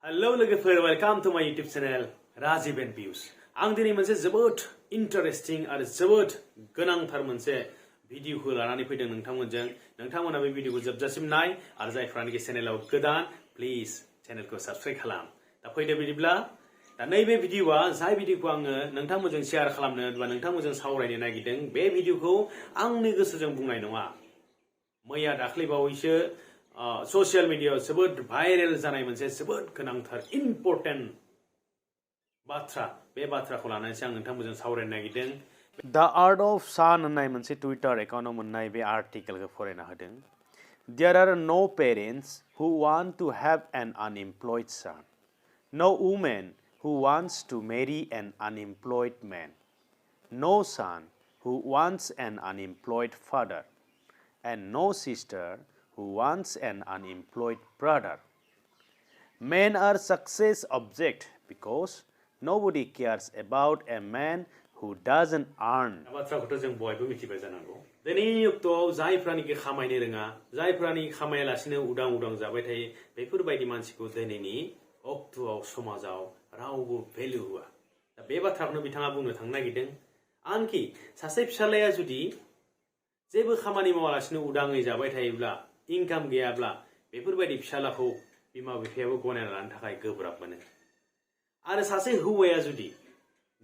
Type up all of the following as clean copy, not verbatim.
Hello लोगोफोर, welcome to my YouTube channel Rajib and Views. आं दिनै मोनसे जोबोद इन्टारेस्टिं आरो जोबोद गोनांथार मोनसे भिडिअखौ लानानै फैदों नोंथांमोनजों। नोंथांमोना बे भिडिअखौ जोबजासिम नाय आरो जायफ्रानोखि चेनेलाव गोदान प्लिज चेनेलखौ साबस्क्राइब खालाम। दा फैदो बिदिब्ला नैबे भिडिअआ जाय भिडिअखौ आङो नोंथांमोनजों शेयार खालामनो बा नोंथांमोनजों सावरायनो नागिरदों बे भिडिअखौ आंनि गोसोजों बुंनाय नङा। मैया दाख्लै बावैसो ससियेल मिडियायाव जोबोद भाइरेल जानाय मोनसे जोबोद गोनांथार इम्पर्टेन्ट बाथ्रा बे बाथ्राखौ लानानैसो आं नोंथांमोनजों सावरायनो नागिरदों। दा आर्ट अफ सान होननाय मोनसे टुइटार एकाउन्टाव मोननाय बे आर्टिकेलखौ फरायना होदों। There are no parents who want to have an unemployed son, no woman who wants to marry an unemployed man, no son who wants an unemployed father, and no sister who wants an unemployed brother. Men are success object because nobody cares about a man who doesn't earn. बाथ्राखौथ' जों बयबो मिथिबाय जानांगौ। दिनैनि अक्ट'आव जायफ्रानोखि खामायनो रोङा, जायफ्रानोखि खामायालासिनो उदां उदां जाबाय थायो, बेफोरबायदि मानसिखौ दिनैनि अक्ट'आव समाजाव रावबो भेलु होआ। दा बे बाथ्राखौनो बिथाङा बुंनो थांनो नागिरदों। आनखि सासे फिसालाया जुदि जेबो खामानि मावालासिनो उदाङै जाबाय थायोब्ला, इनकाम गैयाब्ला, बेफोरबायदि फिसालाखौ बिमा बिफायाबो गनायना लानो थाखाय गोब्राब मोनो। आरो सासे हौवाया जुदि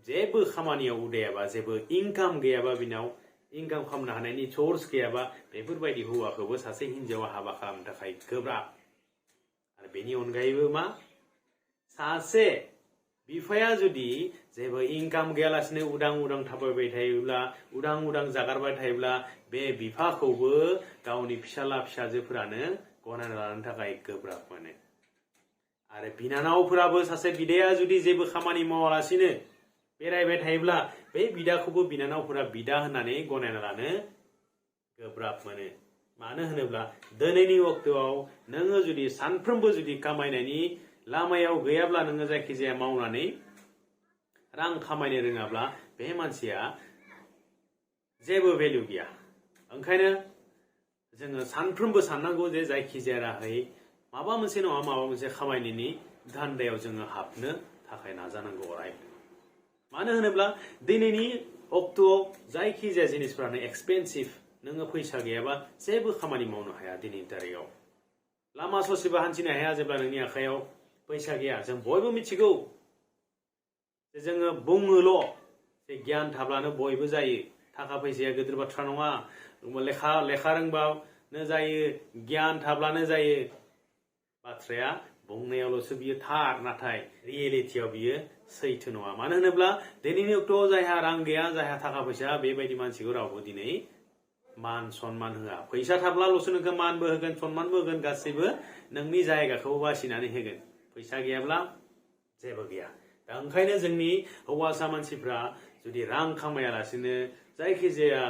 जेबो खामानियाव उदायाबा, जेबो इनकाम गैयाबा, बिनाव इनकाम खालामनो हानायनि सोर्स गैयाबा, बेफोरबायदि हौवाखौबो सासे हिनजावा हाबा खालामनो थाखाय गोब्राब। आरो बेनि अनगायैबो मा सासे बिफाया जुदि जेबो इनकाम गैयालासिनो उदां उदां थाबायबाय थायोब्ला, उदां उदां जागारबाय थायोब्ला, बे बिफाखौबो गावनि फिसाला फिसाजोफोरानो गनायना लानो थाखाय गोब्राब मोनो। आरो बिनानावफोराबो सासे बिदाया जुदि जेबो खामानि मावालासिनो बेरायबाय थायोब्ला, बे बिदाखौबो बिनानावफोरा बिदा होननानै गनायना लानो गोब्राब मोनो। मानो होनोब्ला दिनैनि अक्ट'आव नोङो जुदि सानफ्रोमबो जुदि खामायनायनि लामायाव गैयाब्ला, नोङो जायखिजाया मावनानै रां खामायनो रोङाब्ला, बे मानसिया जेबो भेलु गैया। ओंखायनो जोङो सानफ्रोमबो साननांगौ जे जायखिजाया राहायै माबा मोनसे नङा माबा मोनसे खामायनायनि धान्दायाव जोङो हाबनो थाखाय नाजानांगौ अरायबो। मानो होनोब्ला दिनैनि अक्ट'आव जायखिजाया जिनिसफ्रानो एक्सपेन्सिभ। नोङो फैसा गैयाबा जेबो खामानि मावनो हाया। दिनैनि तारिखआव लामा ससेबो हान्थिनो हाया जेब्ला नोंनि आखायाव फैसा गैया। जों बयबो मिथिगौ जे जोङो बुङोल' जे गियान थाब्लानो बयबो जायो। थाखा फैसाया गिदिर बाथ्रा नङा। लेखा रोंबानो जायो, गियान थाब्लानो जायो। बाथ्राया बुंनायावल'सो बियो थार, नाथाय रियेलिटियाव बियो सैथो नङा। मानो होनोब्ला दिनैनि अक्ट'आव जायहा रां गैया, जायहा थाखा फैसा, बेबायदि मानसिखौ रावबो दिनै मान सनमान होआ। फैसा थाब्लाल'सो नोंखौ मानबो होगोन, सनमानबो होगोन, गासैबो नोंनि जायगाखौ बासिनानै होगोन। फैसा गैयाब्ला जेबो गैया। दा ओंखायनो जोंनि हौवासा मानसिफ्रा जुदि रां खामायालासिनो, जायखिजाया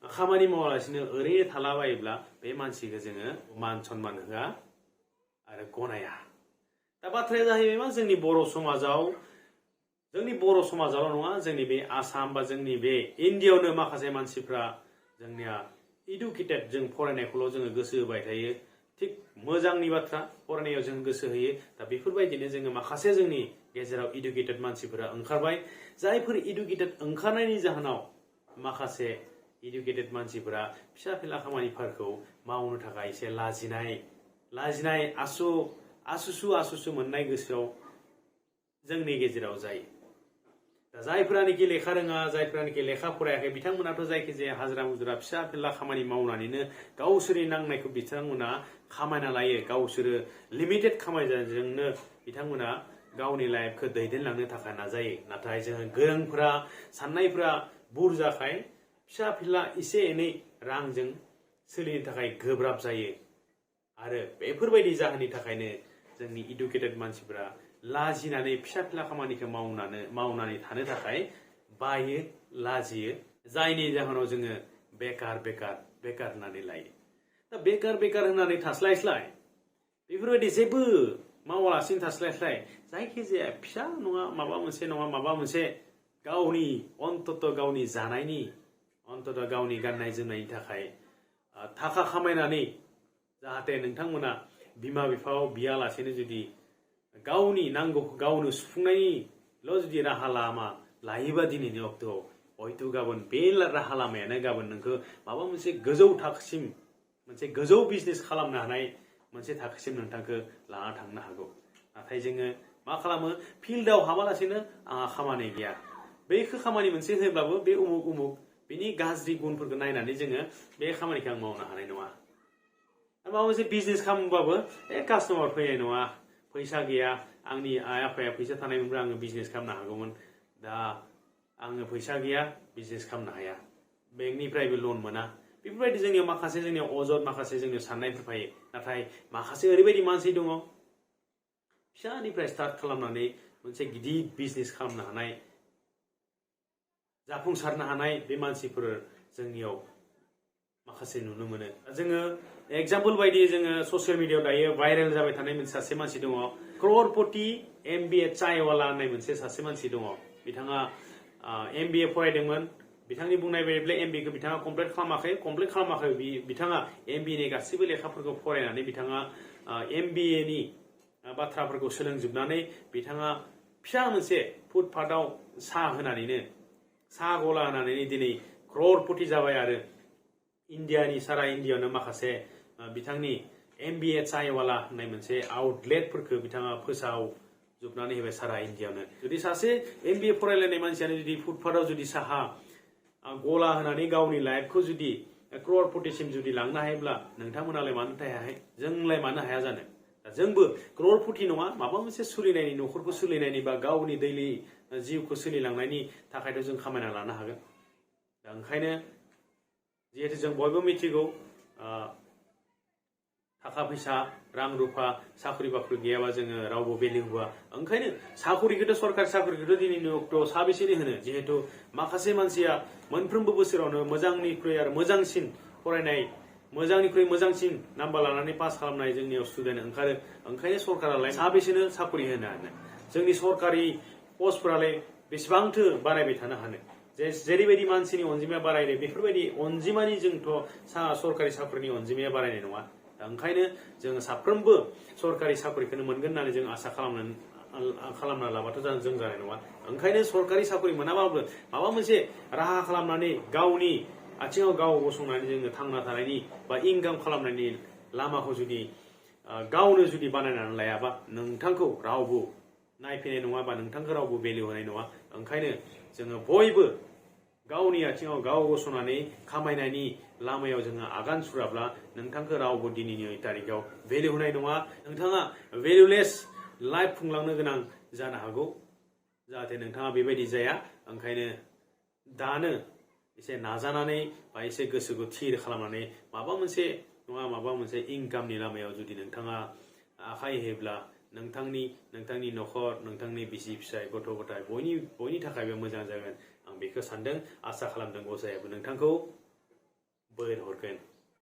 खामानि मावालासिनो ओरैनो थालाबायोब्ला, बे मानसिखौ जोङो मान सनमान होआ आरो गनाया। दा बाथ्राया जाहैबाय मा, जोंनि बर' समाजावल' नङा, जोंनि बे आसाम बा जोंनि बे इण्डियाआवनो माखासे मानसिफ्रा जोंनिया इडुकेटेड, जों फरायनायखौल' जोङो गोसो होबाय थायो। थिग मोजांनि बाथ्रा, फरायनायाव जों गोसो होयो। दा बेफोरबायदिनो जोङो माखासे जोंनि गेजेराव इडुकेटेड मानसिफोरा ओंखारबाय। जायफोर इडुकेटेड ओंखारनायनि जाहोनाव माखासे इडुकेटेड मानसिफोरा फिसा फिला खामानिफोरखौ मावनो थाखाय एसे लाजिनाय आसुसु मोननाय गोसोआव जोंनि गेजेराव जायो। दा जायफोरानोखि लेखा रोङा, जायफोरानोखि लेखा फरायाखै, बिथांमोनाथ' जायखिजाया हाजिरा मुजिरा फिसा फिला खामानि मावनानैनो गावसोरनि नांनायखौ बिथांमोना खामायना लायो। गावसोरो लिमिटेड खामायनायजोंनो बिथांमोना गावनि लाइफखौ दैदेनलांनो थाखाय नाजायो। नाथाय जोङो गोरोंफोरा, साननायफ्रा बुरजाखाय फिसा फिला एसे एनै रांजों सोलिनो थाखाय गोब्राब जायो। आरो बेफोरबायदि जाहोननि थाखायनो जोंनि इडुकेटेड मानसिफोरा लाजिनानै फिसा फिला खामानिखौ मावनानै थानो थाखाय बायो, लाजियो। जायनि जाहोनाव जोङो बेकार होननानै लायो। दा बेकार होननानै थास्लायस्लाय, बेफोरबायदि जेबो मावालासिनो थास्लायस्लाय, जायखिजाया फिसा नङा माबा मोनसे गावनि अन्तत' गावनि जानायनि, अन्तत' गावनि गाननाय जोमनायनि थाखाय थाखा खामायनानै, जाहाथे नोंथांमोना बिमा बिफायाव बियालासेनो जुदि गावनि नांगौखौ गावनो सुफुंनायनिल' जुदि राहा लामा लायोबा दिनैनि अक्ट'आव हयथ' गाबोन बे राहा लामायानो गाबोन नोंखौ माबा मोनसे गोजौ थाखोसिम मोनसे गोजौ बिजनेस खालामनो हानाय मोनसे थाखोसिम नोंथांखौ लाना थांनो हागौ। नाथाय जोङो मा खालामो फिल्डआव हाबालासिनो आंहा खामानि गैया बेखौ खामानि मोनसे होब्लाबो बे उमुक बेनि गाज्रि गुनफोरखौ नायनानै जोङो बे खामानिखौ आं मावनो हानाय नङा। माबा मोनसे बिजनेस खालामबाबो कास्टमार फैनाय नङा, फैसा गैया, आंनि आइ आफाया फैसा थानायमोनब्ला आङो बिजनेस खालामनो हागौमोन, दा आङो फैसा गैया बिजनेस खालामनो हाया, बेंकनिफ्रायबो लन मोना, बेफोरबायदि जोंनियाव माखासे अजद माखासे जोंनियाव साननायफोर फैयो। नाथाय माखासे ओरैबायदि मानसि दङ फिसानिफ्राय स्टार्ट खालामनानै मोनसे गिदिर बिजनेस खालामनो हानाय, जाफुंसारनो हानाय बे मानसिफोर जोंनियाव माखासे नुनो मोनो। जोङो एग्जाम्पल बायदियै जोङो ससियेल मिडियायाव दायो भाइरेल जाबाय थानाय मोनसे सासे मानसि दङ, क्ररपति MBA chaiwala होननाय मोनसे सासे मानसि दङ। बिथाङा MBA फरायदोंमोन। बिथांनि बुंनाय बायदिब्ला MBA खौ बिथाङा कमप्लिट खालामाखै। बिथाङा MBA नि गासैबो लेखाफोरखौ फरायनानै बिथाङा MBA नि बाथ्राफोरखौ सोलोंजोबनानै बिथाङा फिसा मोनसे फुटपाथआव साहा गला होनानै दिनै क्ररपति जाबाय आरो सारा इण्डियायावनो माखासे बिथांनि MBA chaiwala होननाय मोनसे आउटलेटफोरखौ बिथाङा फोसावजोबनानै होबाय सारा इण्डियायावनो। जुदि सासे MBA फरायलायनाय मानसियानो जुदि फुटपाथआव जुदि साहा गला होनानै गावनि लाइफखौ जुदि क्ररपतिसिम जुदि लांनो हायोब्ला नोंथांमोनालाय मानो हाया, जोंलाय मानो हाया जानो? दा जोंबो क्ररपति नङा, माबा मोनसे सोलिनायनि, न'खरखौ सोलिनायनि बा गावनि दैलि जिउखौ सोलिलांनायनि थाखायथ' जों खामायना लानो हागोन। दा ओंखायनो जिहेतु जों बयबो मिथिगौ थाखा फैसा, रां रुफा, साख्रि बाख्रि गैयाबा जोङो रावबो भेलु होआ। ओंखायनो साख्रिखौथ' सरकारि साख्रिखौथ' दिनैनि अक्ट'आव साबेसेनो होनो, जिहेतु माखासे मानसिया मोनफ्रोमबो बोसोरावनो मोजांनिख्रुइ आरो मोजांसिन फरायनाय, मोजांनिख्रुइ मोजांसिन नाम्बार लानानै पास खालामनाय जोंनियाव स्टुडेन्ट ओंखारो। ओंखायनो सरकारालाय साबेसेनो साख्रि होनो हानो, जोंनि सरकारि पस्टफोरालाय बेसेबांथो बारायबाय थानो हानो? जेरैबायदि मानसिनि अनजिमाया बारायदों बेफोरबायदि अनजिमानि जोंथ' सरकारि साख्रिनि अनजिमाया बारायनाय नङा। दा ओंखायनो जोङो साफ्रोमबो सरकारि साख्रिखौनो मोनगोन होननानै जों आसा खालामना लाबाथ' जों जानाय नङा। ओंखायनो सरकारि साख्रि मोनाबाबो माबा मोनसे राहा खालामनानै गावनि आथिङाव गाव गसंनानै जोङो थांना थानायनि बा इनकाम खालामनायनि लामाखौ जुदि गावनो जुदि बानायनानै लायाबा नोंथांखौ रावबो नायफैनाय नङा बा नोंथांखौ रावबो भेलु होनाय नङा। ओंखायनो जोङो बयबो गावनि आथिङाव गाव गसंनानै खामायनायनि लामायाव जोङो आगान सुराब्ला नोंथांखौ रावबो दिनैनि तारिखाव भेलु होनाय नङा। नोंथाङा भेलुलेस लाइफ खुंलांनो गोनां जानो हागौ। जाहाथे नोंथाङा बेबायदि जाया। ओंखायनो दानो एसे नाजानानै बा एसे गोसोखौ थिर खालामनानै माबा मोनसे नङा माबा मोनसे इनकामनि लामायाव जुदि नोंथाङा आखाइ होयोब्ला नोंथांनि न'खर, नोंथांनि बिसि फिसाय, गथ' गथाय बयनि थाखायबो मोजां जागोन। आं बेखौ सानदों, आसा खालामदों गसायाबो नोंथांखौ बोर हरगोन।